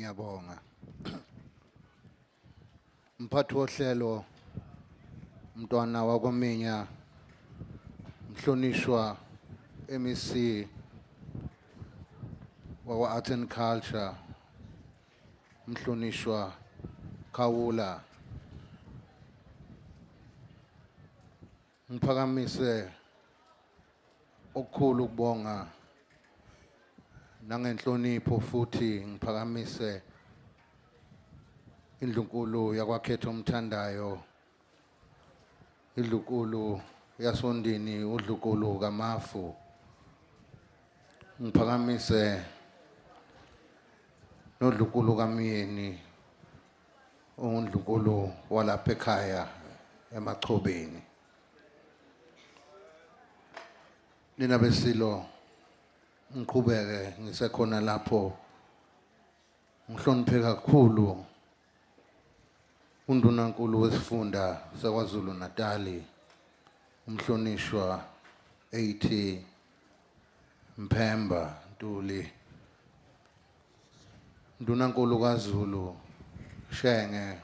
Ngiyabonga. Mphathi wohlelo mntwana wakwaminya mhlonishwa MEC wakwa Art and Culture mhlonishwa Khawula, ngiphakamise okukhulu ukubonga nangenhlonipho futhi ngiphakamise indlunkulu yakwakhetha umthandayo, indlunkulu yasondini, udlukulu kaMafu, ngiphakamise nodlukulu kaMyeni ongundlunkulu walapha ekhaya eMachobeni. Nina besilo, ngiqhubeke ngisekhona lapho, ngihloniphe kakhulu undunankulu wesifunda saKwaZulu Natali umhlonishwa AT Mphemba Ntuli, Ndunankulu kaZulu Shenge,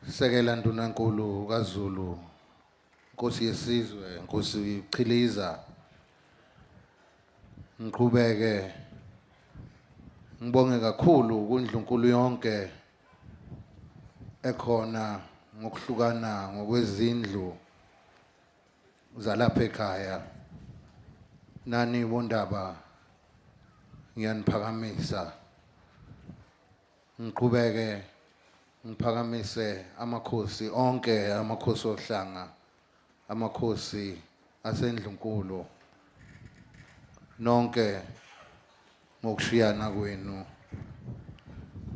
Sekela Ndunankulu kaZulu Nkosi yesizwe Nkosi Chiliza. Ngiqhubeke ngibonge kakhulu kundlunkulu yonke ekhona ngokuhlukana ngokwezindlu zalapha ekhaya. Nani bondaba ngiyaniphakamisa, ngiqhubeke ngiphakamise amakhosi onke, amakhosi ohlanga, amakhosi asendlunkulu nonke ngokushiyana kwenu,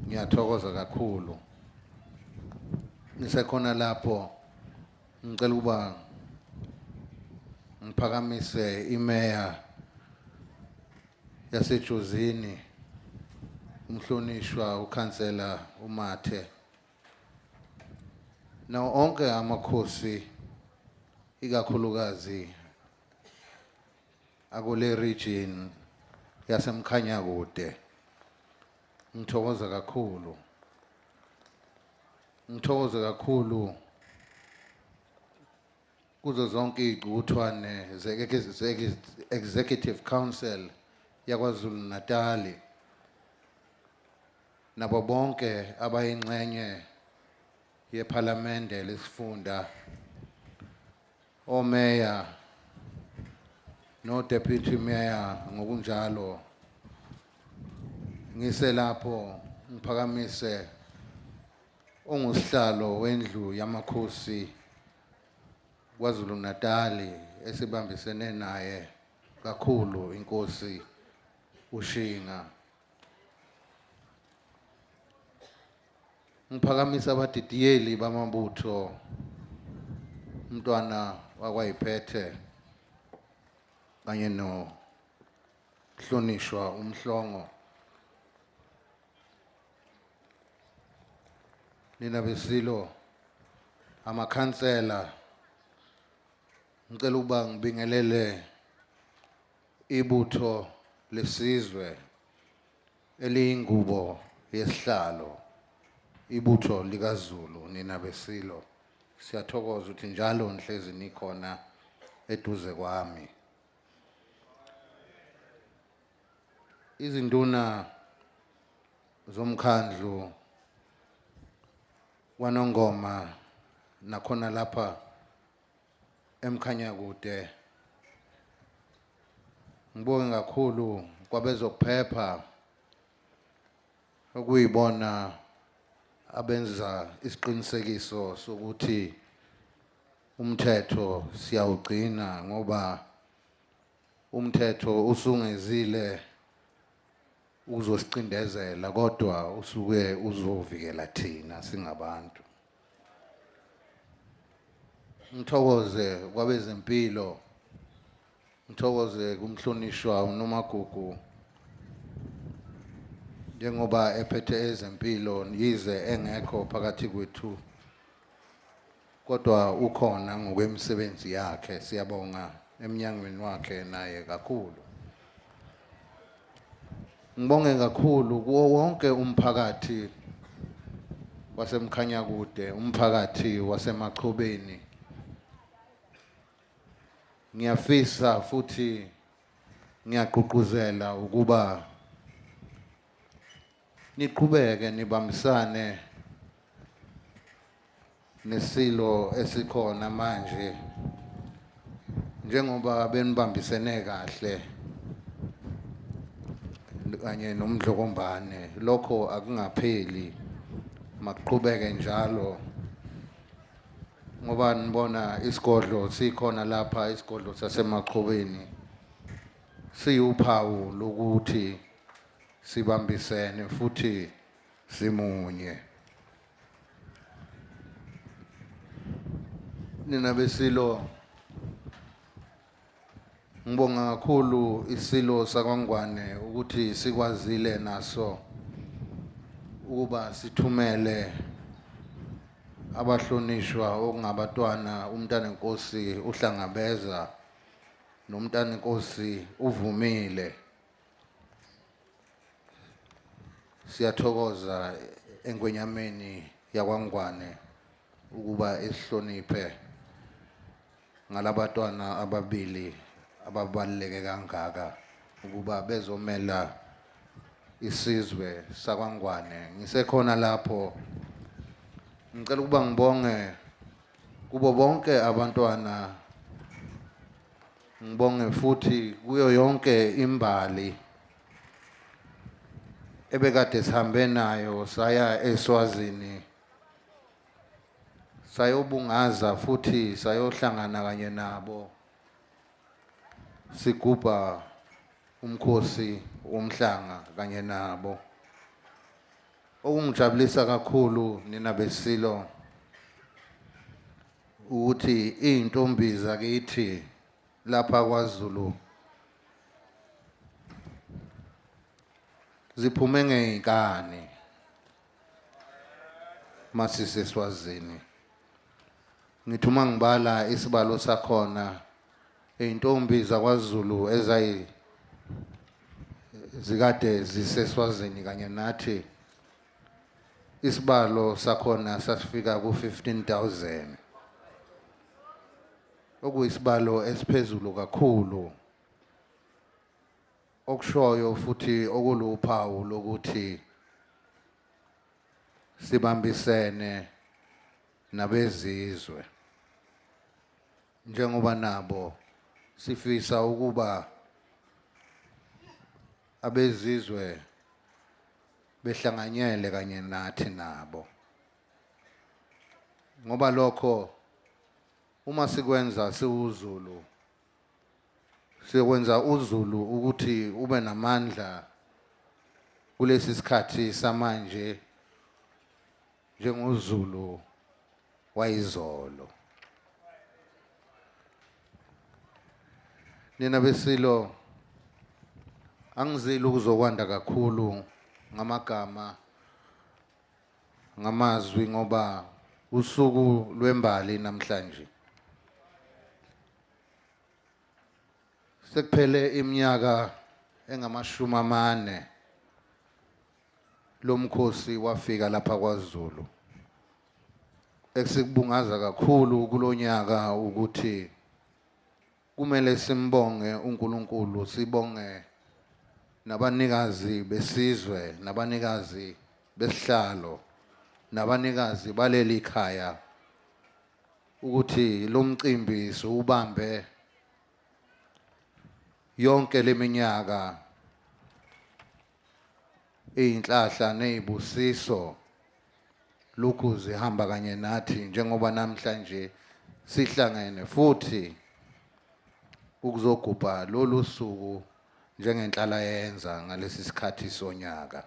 ngiyathokoza kakhulu. Ngisekhona lapho ngicela ukuba ngiphakamise imeya yaseJozini umhlonishwa ukhansela uMathe nawo onke amakhosi ikakhulukazi akule region yaseMkhanyakude. Ngithokoza kakhulu, ngithokoze kakhulu kuzo zonke iy'cukuthwane ze-Executive Council yaKwaZulu Natali nabo bonke abayingxenye yephalamende lesifunda, omeya no deputy mayor ngokunjalo. Ngiselapho ngiphakamise ongusihlalo wendlu yamakhosi KwaZulu Natali esibambisene naye kakhulu inkosi uShinga. Ngiphakamisa abadidiyeli bamabutho umntwana wakwayiphethe kanye nohlonishwa uMhlongo. Nina besilo, amakhansela, ngicela ukuba ngibingelele ibutho lesizwe eliyingubo yesihlalo, ibutho likaZulu. Nina besilo, siyathokoza ukuthi njalo nihlezi nikhona eduze kwami. Izinduna zomkhandlu kwaNongoma nakhona lapha eMkhanyakude, ngibonge kakhulu kwabezokuphepha okuyibona abenza isiqinisekiso sokuthi umthetho siyawugcina, ngoba umthetho usungezile uzosicindezela kodwa usuke uzovikela thina singabantu. Ngithokoze kwabezempilo, ngithokoze kumhlonishwa uNomagugu njengoba ephethe ezempilo, yize engekho phakathi kwethu kodwa ukhona ngokwemisebenzi yakhe. Siyabonga emnyangweni wakhe naye kakhulu. Ngibonge kakhulu kuwo wonke umphakathi waseMkhanyakude, umphakathi waseMachobeni. Ngiyafisa futhi ngiyagqugquzela ukuba niqhubeke nibambisane nesilo esikhona manje njengoba benibambisene kahle kanye noMdlokombane. Lokho akungapheli, makuqhubeke njalo ngoba nibona isigodlo sikhona lapha, isigodlo saseMachobeni siwuphawu lokuthi sibambisene futhi simunye. Nina besilo, ngibonga kakhulu isilo sakwaNgwane ukuthi sikwazile naso ukuba sithumele abahlonishwa okungabatwana umntanenkosi uHlangabeza nomntanenkosi uVumile. Siyathokoza engwenyameni yakwaNgwane ukuba isihloniphe ngalabatwana ababili ababaluleke kangaka ukuba bezomela isizwe sakwaNgwane. Ngisekhona lapho, ngicela ukuba ngibonge kubo bonke abantwana, ngibonge futhi kuyo yonke imbali ebekade sihambe nayo saya eSwazini, sayobungaza futhi sayohlangana kanye nabo sigubha umkhosi womhlanga kanye nabo. Okungijabulisa kakhulu nina besilo ukuthi izintombi zakithi lapha kwaZulu ziphume ngezinkani masiseswazini. Ngithi uma ngibala isibalo sakhona izintombi zakwaZulu ezayi zikade ziseswazini kanye nathi, isibalo sakhona sasifika ku-15,000, okuyisibalo esiphezulu kakhulu, okushoyo futhi okuluphawu lokuthi sibambisene nabezizwe njengoba nabo sifisa ukuba abezizwe behlanganyele kanye nathi nabo, ngoba lokho uma sikwenza siwuZulu sikwenza uZulu ukuthi ube namandla kulesi sikhathi samanje njengoZulu wayizolo. Nina besilo, angizili ukuzokwanda kakhulu ngamagama ngamazwi ngoba usuku lwembali namhlanje. Sekuphele iminyaka engama-40 lomkhosi wafika lapha kwaZulu. Esikubungaza kakhulu kulonyaka ukuthi kumele simbonge uNkulunkulu, sibonge nabanikazi besizwe, nabanikazi besihlalo, nabanikazi baleli khaya ukuthi lo mcimbi siwubambe yonke leminyaka izinhlahla nezibusiso lokhu zihamba kanye nathi njengoba namhlanje sihlangene futhi ukuzogubha lolu suku njengenhlala yenza ngalesi sikhathi sonyaka.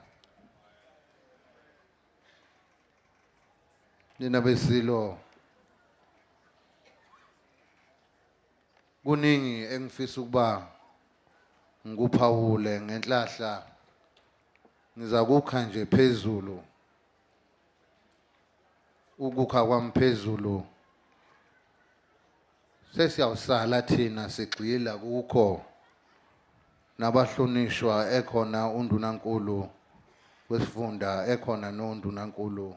Nina besilo, kuningi engifisa ukuba ngikuphawule ngenhlahla, ngiza kukha nje phezulu. Ukukha kwami phezulu sesiyawusala thina sigxila kukho Nabahlonishwa ekhona uNdunankulu wesifunda, ekhona noNdunankulu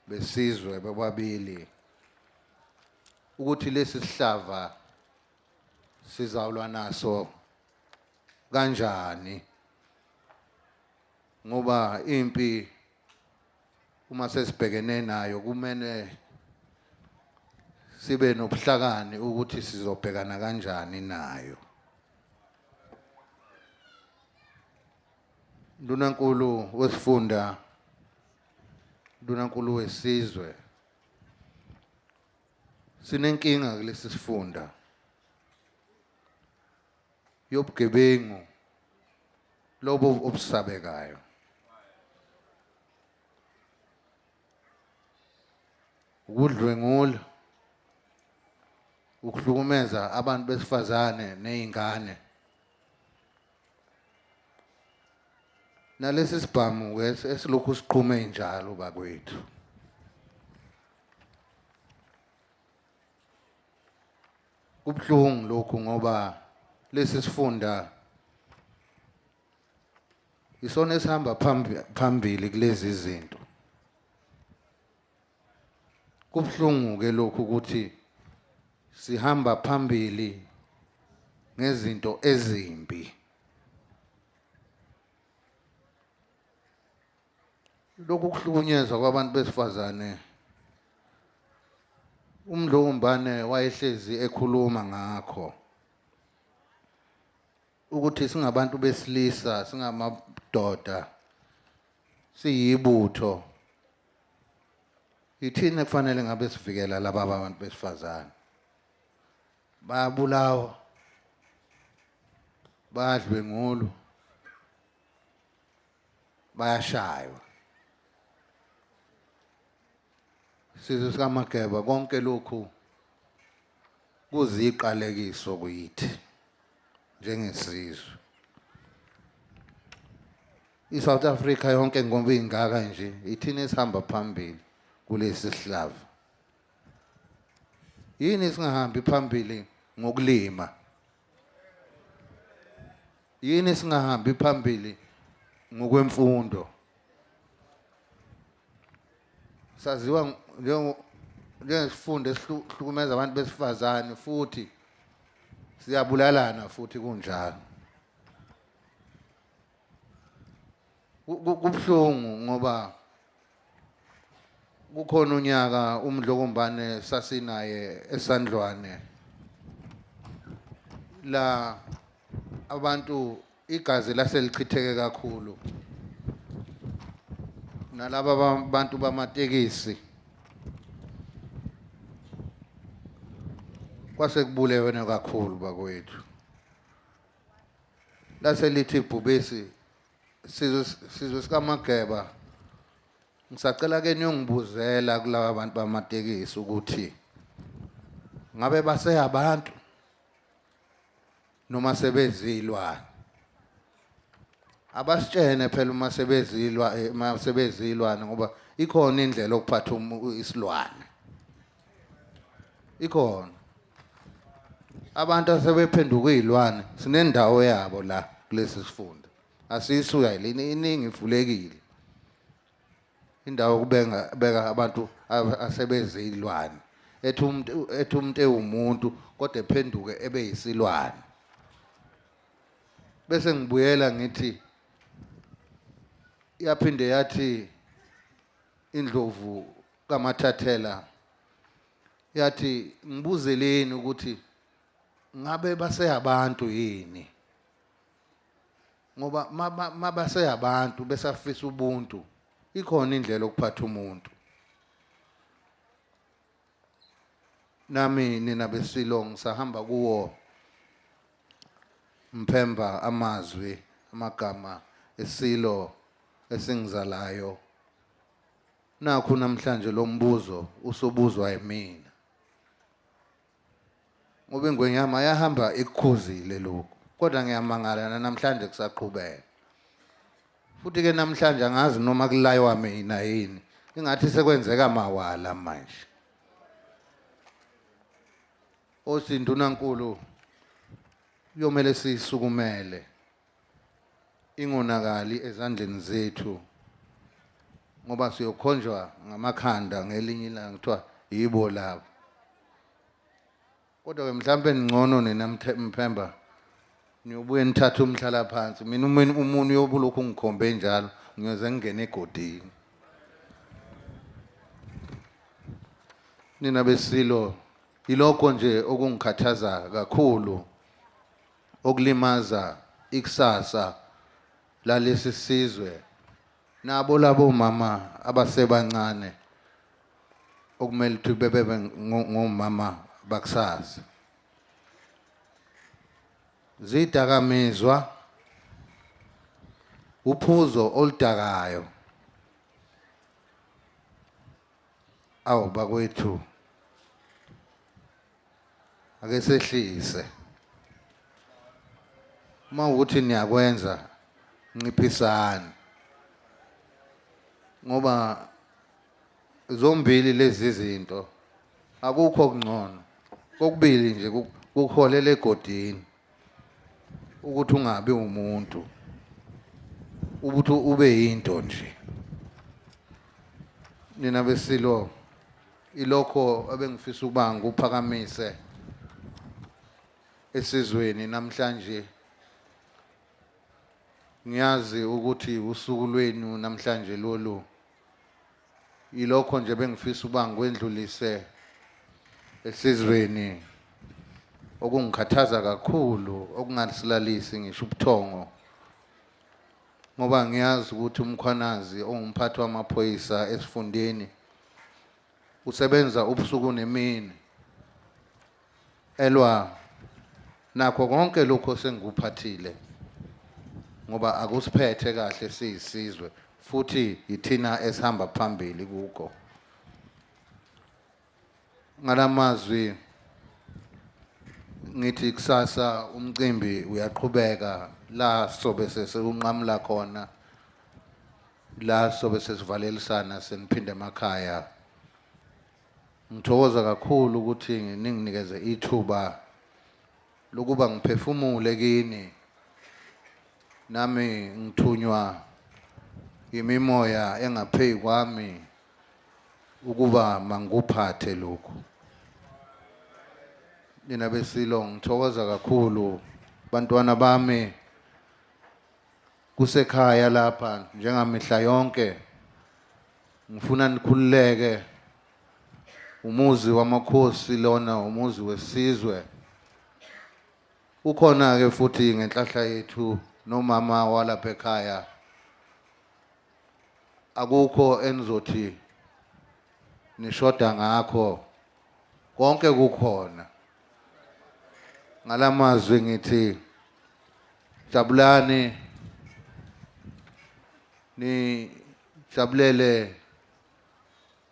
besizwe bobabili, ukuthi lesi sihlava sizawulwa naso kanjani, ngoba impi uma sesibhekene nayo kumele sibe nobuhlakani ukuthi sizobhekana kanjani nayo. Ndunankulu wesifunda, Ndunankulu wesizwe, sinenkinga kulesi sifunda yobugebengu lobo obusabekayo. Ukudlwengula, ukuhlukumeza abantu besifazane nezingane. Nalesi sibhamu ke esilokhu siqhume njalo bakwethu. Kubuhlungu lokhu ngoba lesi sifunda isona esihamba phambili kulezi zinto. Kubuhlungu ke lokhu ukuthi sihamba phambili ngezinto ezimbi. Lokhu kuhlukunyezwa kwabantu besifazane, uMdlokombane wayehlezi ekhuluma ngakho ukuthi singabantu besilisa, singamadoda, siyibutho, ithina kufanele ngabe sivikela laba abantu besifazane. Bayabulawa, bayadlwengulwa, bayashaywa. Sizwe sikaMageba, konke lokhu kuziqalekiso kuyithi njengesizwe. ISouth Africa yonke ngoba ingaka nje, ithina esihamba phambili kulesi sihlava. Yini singahambi phambili ngokulima? Yini singahambi phambili ngokwemfundo? Saziwa njengesifunda esihlukumeza abantu besifazane, futhi siyabulalana futhi kunjalo. Kubuhlungu ngoba kukhona unyaka uMdlokombane sasinaye esandlwane la abantu igazi laselichitheke kakhulu, nalaba bantu bamatekisi kwase kubulewe kakhulu bakwethu. Laselithi ibhubesi, sizwe sikaMageba, ngisacela ke niyongibuzela kulaba bantu bamatekisi ukuthi ngabe baseyabantu noma sebezilwane. Abasitshene phela uma sebezilwa, uma sebezilwane, ngoba ikhona indlela yokuphatha isilwane. Ikhona. Abantu asebephenduka izilwane sinendawo yabo la kulesi sifunda. Asiyisuka yini, iningi ivulekile. Indawo kubeka beka abantu asebezilwane. Ethi umuntu ewumuntu kodwa ephenduke ebe yisilwane. Bese ngibuyela ngithi yaphinde yathi indlovu kaMathathela, yathi ngibuzeleni ukuthi ngabe baseyabantu yini, ngoba mabaseyabantu besafisa ubuntu, ikhona indlela yokuphatha umuntu. Nami nina besilo ngisahamba kuwo mphemba amazwi amagama esilo esingizalayo. Nakhu namhlanje lo mbuzo usubuzwa yimina, ngoba ingwenyama yahamba ikukhuzile lokhu, kodwa ngiyamangala namhlanje kusaqhubeka. Futhi ke namhlanje angazi noma kulaywa mina yini, ingathi sekwenzeka mawala manje. Osindunankulu kuyomele sisukumele ingonakali ezandleni zethu, ngoba siyokhonjwa ngamakhanda ngelinye ilanga kuthiwa yibo labo. Kodwa-ke mhlampe ningcono nina Mphemba, niyobuye nithathe umhlalaphansi. Mina umuntu uyobulokhu ungikhombe njalo, ngiyoze ngingene egodini. Nina beSilo, yilokho nje okungikhathaza kakhulu, okulimaza ikusasa lalesi sizwe, nabo labo mama abasebancane okumele ukuthi bebe ngomama bakusasa. Zidakamizwa, uphuzo oludakayo. Awu bakwethu, ake sehlise. Uma ukuthi niyakwenza, nciphisani, ngoba zombili lezi zinto akukho okungcono. Kokubili nje kuholela egodini, ukuthi ungabi umuntu, ukuthi ube yinto nje. Nina beSilo, ilokho ebengifisa ukuba ngikuphakamise esizweni namhlanje. Ngiyazi ukuthi usuku lwenu namhlanje lolu, ilokho nje bengifisa ukuba ngikwendlulise esizweni, okungikhathaza kakhulu, okungasilalisi ngisho ubuthongo, ngoba ngiyazi ukuthi uMkhwanazi ongumphathi wamaphoyisa esifundeni usebenza ubusuku nemini elwa nakho konke lokho sengikuphathile, ngoba akusiphethe kahle siyisizwe, futhi yithina esihamba phambili kukho. Ngalamazwi ngithi kusasa umcimbi uyaqhubeka la sobe sesiwunqamula khona, la sobe sesivalelisana seniphinde emakhaya. Ngithokoza kakhulu ukuthi ninginikeze ithuba lokuba ngiphefumule kini, nami ngithunywa imimoya engaphezu kwami ukuba mangikuphathe lokhu. Nina beSilo, ngithokoza kakhulu bantwana bami, kusekhaya lapha njengamihla yonke. Ngifuna nikhululeke, umuzi wamakhosi lona, umuzi wesizwe. Ukhona ke futhi ngenhlahla yethu nomama walapha ekhaya. Akukho enizothi nishoda ngakho, konke kukhona. Ngalamazwi ngithi jabulani, nijabulele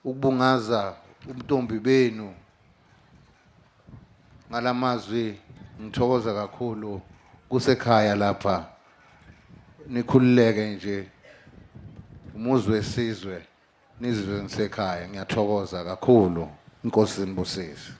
ukubungaza ubuntombi benu. Ngalamazwi ngithokoza kakhulu, kusekhaya lapha, nikhululeke nje, umuzi wesizwe, nizizwe nisekhaya. Ngiyathokoza kakhulu, Inkosi inibusise.